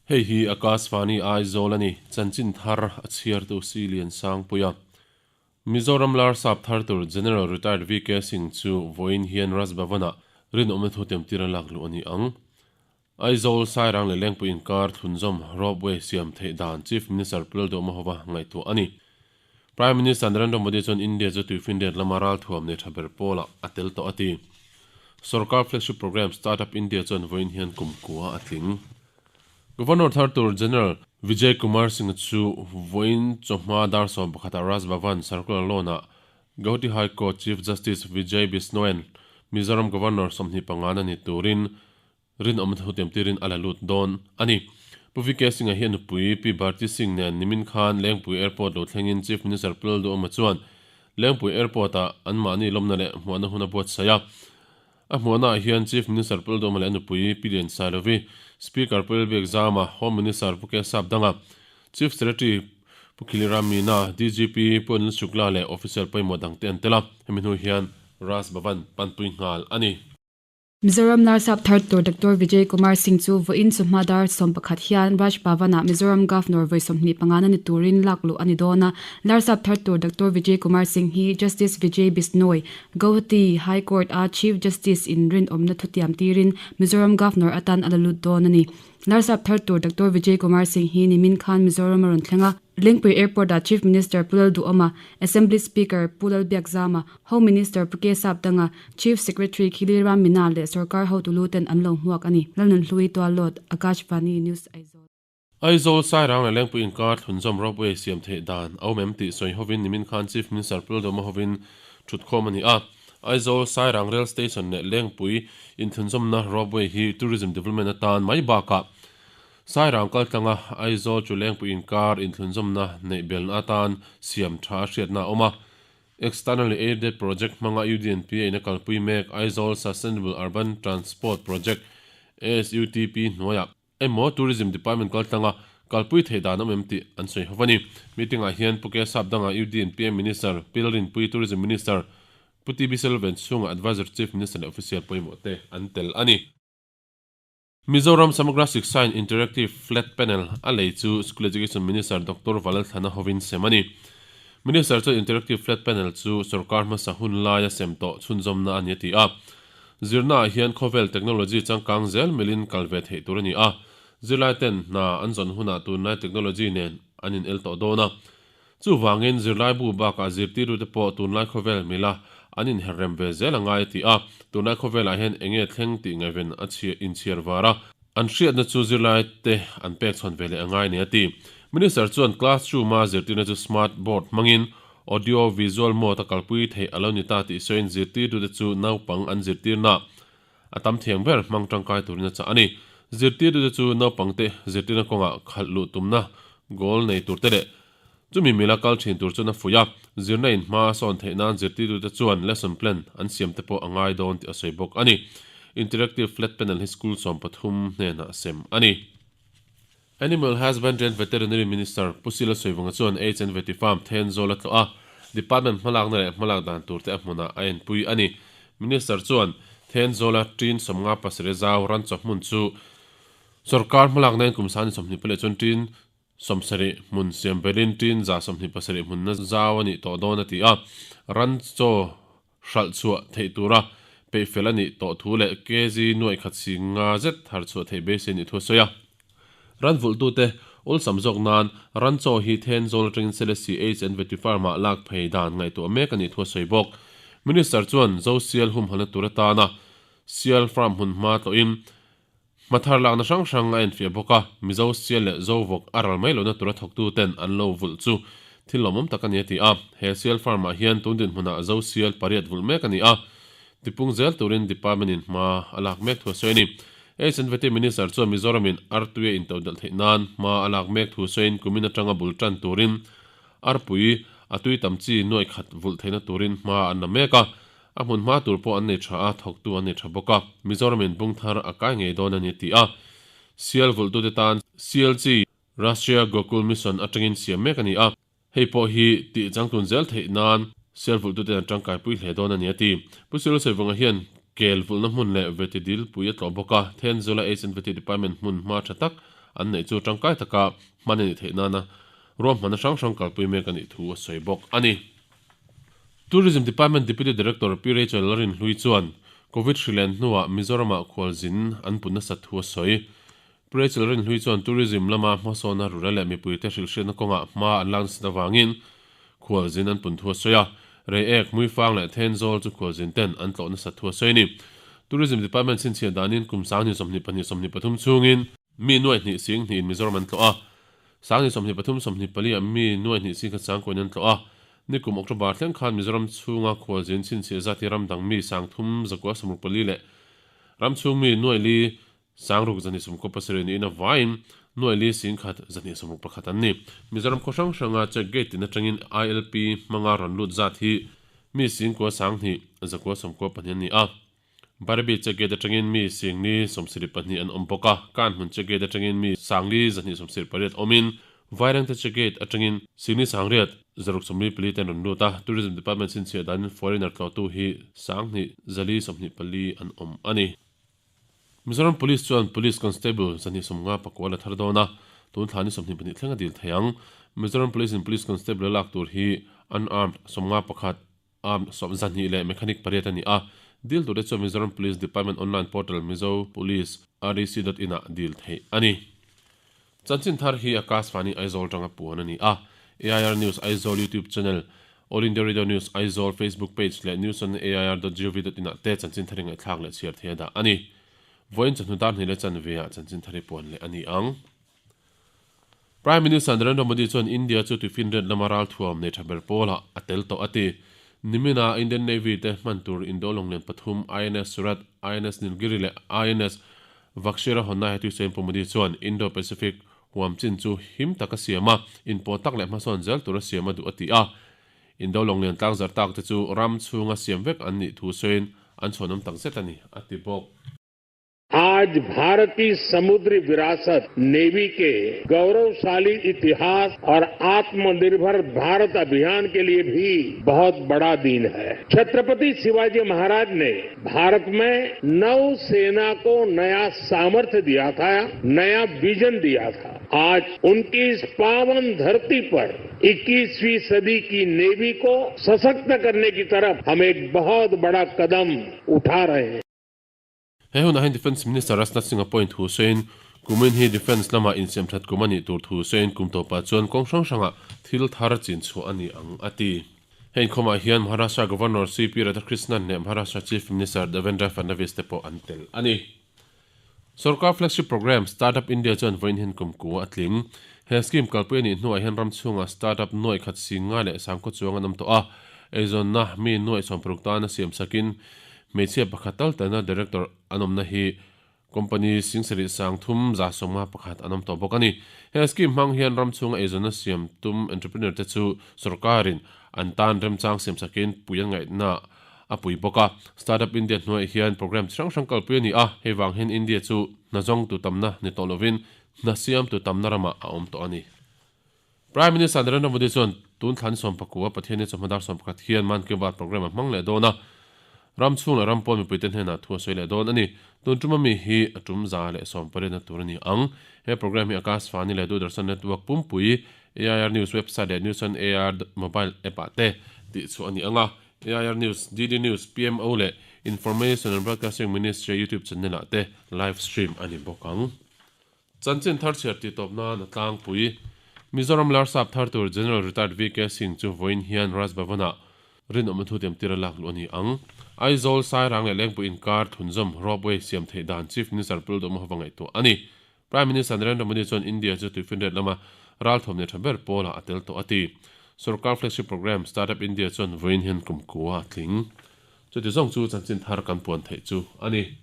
Hei hi Akashvani Aizawl a ni, chanchin thar a chhiartu Si Lian Sangpuia. Mizoram lar sap thar tur General Retired VK Singh chu vawiin hian Raj Bhavan-ah rinawmna thu temtir a lak luh a ni ang. Aizawl, Sairang leh Lengpui inkar thlunzawm Ropeway siam theih dan Chief Minister Pulelduama hova ngaihtuah a ni. Prime Minister Narendra Modi chuan India chu tuifinriat lama ralthuam nei tha ber pawlah a tel tawh a ti. Sorkar flagship programme Startup India chuan vawiin hian kum kua a tling. Governor thar tur General Vijay Kumar Singh chu vawiin chawhma dar 11 ah Raj Bhavan Circular Lawn-ah Gauhati High Court Chief Justice Vijay Bisnoian Mizoram Governor 25 na ni turin Rinawm thu tiamtirin a la lut dawn a ni. Pu VK Singh-a hi a nupui Pi Bharti Singh nen nimin khan Lengpui Airport lo thlengin Chief Minister Pu Lalduhawma chuan Lengpui Airport-ah anmahni lawmna leh hmuahna hun a buatsaih a. A hmuahnaah hian Chief Minister Pu Lalduhawma leh a nupui Pi Liansailovi, Speaker Pu Lalbiakzama, Home Minister Pu Kesap Danga, Chief Secretary Pu Khilira Meena, DGP Pu Anil Shukla leh official pawimawh dangte an tel a. Hemi hnu hian Raj Bhavan panpui nghal a ni. Mizoram Narsap thar tur Doctor Vijay Kumar Singh chu vawiin chawhma dar 11 hian Raj Bhavan-ah Mizoram Governor vawi 25 na ni turin lak luh a ni dawn a. Narsap thar tur Doctor Vijay Kumar Singh hi Justice Vijay Bishnoi, Guwahati High Court-a Chief Justice in rinawmna thutiam tirin Mizoram Governor atan a la lut dawn a ni. Narsap thar tur Doctor Vijay Kumar Singh hi nimin khan Mizoram a rawn thleng a. Lengpui Airport-ah Chief Minister Pu Lalduhawma, Assembly Speaker Pu Lalbiakzama, Home Minister Pu K Sapdanga, Chief Secretary Khili Ram Meena leh sorkar hotu lu ten an lo hmuak a ni. Lalnunhlui Tuallawt, Akashvani News Aizawl. Aizawl Sairang leh Lengpui inkar thlunzawm ropeway siam theih dan a awm em tih sawi hovin nimin khan Chief Minister Pu Lalduhawma hovin thutkhawm a ni a. Aizawl Sairang Rail Station leh Lengpui inthlunzawmna ropeway hi Tourism Development atan mai bakah Sairang kaltlanga Aizawl chu Lengpui inkar inthlunzawmna neih belna atan siam tha a hriatna a awm a. Externally Aided Project hmanga UDNP a ina kalpui mek Aizawl Sustainable Urban Transport Project, ASUTP, hnuaiah emaw Tourism Department kaltlanga kalpui theih dan awm em tih an sawi ho a ni. Meeting-ah hian Pu K Sapdanga UDNPA Minister, Pi Lalrinpui Tourism Minister, Pu TB Selven chhunga Adviser Chief Minister leh Official pawimawh te an tel a ni. Mizoram Samagra Shiksha in Interactive Flat Panel a lei chu School Education Minister Doctor Valalthlana hovin sem a ni. Minister chuan Interactive Flat Panel chu sorkar hmasa hun laia sem tawh chhunzawmna a ni a ti a. Zirnaah hian khawvel technology changkang zel milin kal ve theih tur a ni a. Zirlai ten hna an zawn hunah tunlai technology nen an in el tawh dawn a. Chuvangin zirlaibu bakah zirtirtute pawh tunlai khawvel mila an inherrem ve zel a ngai a ti a, tunlai khawvelah hian eng nge thleng tih ngaihven a inchhiar var a, an hriatna chu zirlaite an pek chhawn ve leh a ngai ni a ti. Minister chuan classroom-a zirtirna chu smart board hmangin audio visual mode a kalpui theih a lo ni ta tih sawiin zirtirtute chu naupang an zirtirna a tam thiang ber hmang tangkai turin a chah a ni. Zirtirtute chu naupangte zirtirna kawngah khalh luh tumna goal nei turte leh Chumi mila kal thin tur chuan a fuih a, zirna in hma a sawn theih nan zirtirtute chuan lesson plan an siam te pawh a ngai dawn tih a sawi bawk a ni. Interactive flat panel hi school 13 hnenah sem a ni. Animal Husbandry and Veterinary Minister Pu Sila Sawivawnga chuan Aids and Vety Farm Thenzawl a tlawh a, department hmalakna leh hmalak dan tur te a hmunah a enpui a ni. Minister chuan Thenzawla ṭin 57 zau ran chaw hmun chu sawrkar hmalakna in kum sani 20 leh chuan ṭin 70 hmun siam belin ṭin 27 hmunna zau a nih tawh dawn a ti a, ran chaw hralh chhuah theih tura peih fel a nih tawh thu leh kg nuaih khat si nga zet thar chhuah theih beisei a nih thu a sawi a. Ran vulhtute awlsam zawk nan ran chaw hi then zawl atangin Selesih H and Vety Farm-ah lak phei dan ngaihtuah mek a nih thu a sawi bawk. Minister chuan Zo sial humhalna tur atana sial farm hmun hma tlawhin Hmathar lakna hrang hrang a enfiah bawk a, Mizo sial leh Zovawk a ral mai lohna tura thawktuten an lo vulh chu thil lawmawm tak a ni a ti a. He sial farm ah hian tun dinhmunah Zo sial pariat vulh mek a ni a, tipung zel turin department in hma a lak mek thu a sawi a ni. HNVT Minister chuan Mizoramin artui a intodelh theih nan hma a lak mek thu sawiin kumin atanga bul tan turin arpui a tui tam chi nuaih khat vulh theihna turin hma an la mek a, A hmun hma tur pawh an nei tha a, thawktu an nei tha bawk a, Mizoramin bung thar a kai ngei dawn a ni ti a, Sial vulhtute tan CLG, Rashtriya Gokul Mission atangin siam mek a ni a, hei pawh hi tih changtlun zel theih nan Sial vulhtuten an tangkaipui hle dawn a ni a ti. Pu Cyril Saivunga hian kel vulhna hmun leh veti dilpui a tlawh bawk a, Thenzawl-a HNVT Department hmun hma tha tak an neih chu tangkai taka hman a nih theih nana ruahmanna hrang hrang kalpui mek a nih thu a sawi bawk a ni. Tourism Department Deputy Director Pi Rachel Lalrinhlui chuan Covid hri len hnuah Mizoram-ah khualzin an pun nasat thu a sawi. Pi Rachel Rinhlui chuan tourism lama hmasawna rura leh mipuite hrilhhriatna kawngah hma an lak nasat avangin khualzin an pun thu a sawi a. Reiek, Hmuifang leh Thenzawl chu khualzin ten an tlawh nasat thu a sawi a ni. Tourism Department chhinchhiah danin kum 2022 23 chhungin mi nuaih hnih sing hnihin Mizoram an tlawh a. 2023 24 ah mi nuaih hnih sing khat sang kuain an tlawh a. Nikum October thleng khan Mizoram chhunga khualzin chhinchhiah zat hi ram dang mi 3684 leh ram chhung mi nuaih li Sangruk 217 niin a vaiin nuai li singkhat 261 an ni. Mizoram khaw hrang hranga check gate tin atangin ILP hmanga rawn lut zat hi mi singkua sanghnih zakua sawmkua pahnih an ni a. Barabi check gate atangin mi singli sawmsarih pahnih an awm bawk a, Kanhmun check gate atangin mi sangli 278 awmin Vairengte check gate atangin singli sangriat zaruk sawmli pali te an rawn lut a, Tourism Department chhinchhiah danin foreigner tlawhtu hi sanghnih zali 24 an awm a ni. Mizoram Police chuan Police Constable 259 la thar dawn a, tun thla ni 22 thleng a dil thei ang. Mizoram Police in Police Constable a lak tur hi unarmed 51, armed 2 leh mechanic pariat a ni a. Dil turte chuan Mizoram Police Department online portal Mizo Police rec dot in ah dil theih a ni. Chanchin thar hi Akashvani Aizawl tanga puan a ni a. AIR News Aizawl YouTube channel, All India Radio News Aizawl Facebook page leh news on air dot gov dot in ah te chanchin thar i ngaihthlak leh chhiar thei a dah a ni. Vawiin chawhnu dar hnih leh chanve ah chanchin thar i puan leh a ni ang. Prime Minister Narendra Modi chuan India chu tuifinriat lama ralthuam nei tha ber pawlah a tel tawh a ti. Nimina Indian Navy te hman tur Indo lawnglian pathum INS Surat, INS Nilgiri leh INS Vakshira hawnna he tuisain Pu Modi chuan Indo-Pacific huam chin chu him taka siam a, inpawh tak leh hmasawn zel tura siam a duh a ti a. Indo lawnglian tlangzar tak te chu ram chhunga siam vek an nih thu sawiin an chhuanawm tak zet a ni, a ti bawk. Aaj Bharat ki samudri virasat Navy ke gauravshali itihas aur Atmanirbhar Bharat Abhiyan ke liye bhi bahut bada din hai. Chhatrapati Shivaji Maharaj ne Bharat में नौसेना को नया सामर्थ्य दिया था, नया vision दिया था। आज उनकी इस पावन धरती पर 21वीं सदी की नेवी को सशक्त करने की तरफ हम एक बहुत बड़ा कदम उठा रहे हैं। He hunah hian Defence Minister Rajnath Singh a point thu sawiin, Kumin hi Defence lamah insiam that kum a nih tur thu sawiin kum tawpah chuan kawng hrang hrangah thil thar chin chhuah a ni ang, a ti. Heng khawmah hian Maharashtra Governor CP Radhakrishnan leh Maharashtra Chief Minister Devendra Fadnavis te pawh an tel a ni. Sorkar flagship programme Startup India chuan vawiin hian kum kua a tling. He scheme kalpui a nih hnuah hian ram chhungah startup nuaih khat sing ngai leh sangkhaw chuang an awm tawh a. Eizawnna mi nuaih sawmparuk tana siam sakin hmeichhia pakhat tal talna director an awmna hi Company singsarih sang thum za sawmnga pakhat an awm tawh bawk a ni. He scheme hmang hian ram chhunga eizawnna siam tum entrepreneur te chu sorkarin an tan remchang siam sakin pui an ngaihna a pui bawk a. Startup India hnuaiah hian program chi hrang hrang kalpui a ni a, hei vang hian India chu hna zawngtu tamna ni tawh lovin hna siamtu tamna ramah a awm tawh a ni. Prime Minister Narendra Modi chuan tun thlan sawmpakua Pathianni chawhma dar 11 hian Mann Ki Baat programme a hmang leh dawn a, ram chhung leh ram pawn mipuite hnenah thu a sawi leh dawn a ni. Tun tum ami hi a tum za leh sawmpariatna tur a ni ang. He programme hi Akashvani leh Doordarshan Network pumpui, AIR News website leh News on AIR mobile app ah te tih chhuah a ni ang a. AIR News, DD News, PMO leh Information and Broadcasting Ministry YouTube channel ah te live stream a ni bawk ang. Chanchin thar chhiar tih tawp nan a tlangpui. Mizoram Larsap thar tur General Retired VK Singh chu vawiin hian Raj Bhavan-ah rinawmna thu tiamtir a lak luh a ni ang. Aizawl, Sairang leh Lengpui inkar thunzawm ropeway siam theih dan Chief Minister Pu Lalduhma hova ngaihtuah a ni. Prime Minister Narendra Modi chuan India chu tuifinriat lama ralthawm nei tha ber pawlah a tel tawh a ti. Sorkar flagship programme Startup India chuan vawiin hian kum kua a tling. Chuti zawng chu chanchin thar kan puan theih chu a ni.